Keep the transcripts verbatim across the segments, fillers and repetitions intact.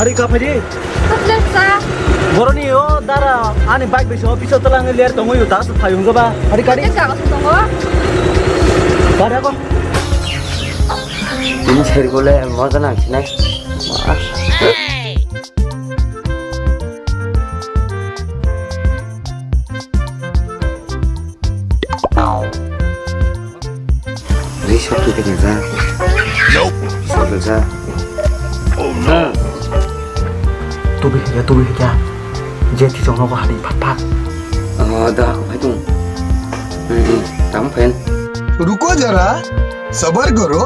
Twi ka phaidi. Tablet sa. Boroni o dara ani bike biso biso talang ler tongo yo das phai hungga ba. Hari kari. Tablet sa tongo. Kari ako. Tin seri gole moja nang sinai. Ri sok tu kene ja. Nope. Sok tu ja. Oh no. Tu bi ya, tu bi ya. Je ti jong no hari pat pat. Ah, da, hai tu. Hmm, hmm. Tam pen. रुको जरा, सबर करो।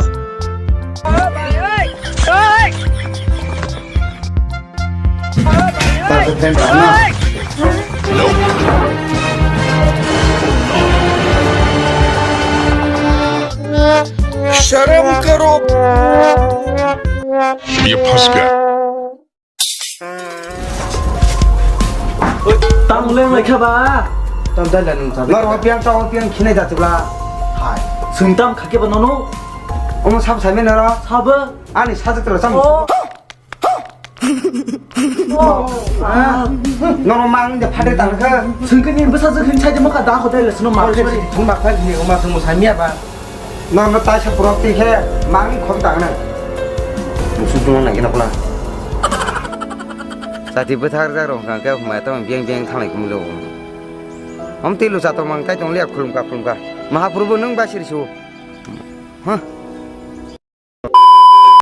शर्म करो। ये फंस गया। Tam leng lai kha ba? Tam dai la nung sa. Nor ho piang ta ho piang khinai da tibla. Hai. Sung tam kha ke ba nono? Omo sab sai me noro. Sab. Ani sajak tro sam. Oh. Oh. Ah. Nono mang de phade tang kha. Sung ke ni bwsa jok hin sai de mo ka da hotel le sino ma. Sorry, sorry. Thung ma kha ni oma thung mo sai me ba. Nono taisa purok twi khe mangni khok tangna. Musu dungna nangina pula. Jati bwthar jak rok hwnkha khe humai tamo biyang biyang thanglai kumui lo. Om twi lucha tongmang tai tong liya khulumkha khulumkha. Mahaprabhu nwng bai siri su. Huh?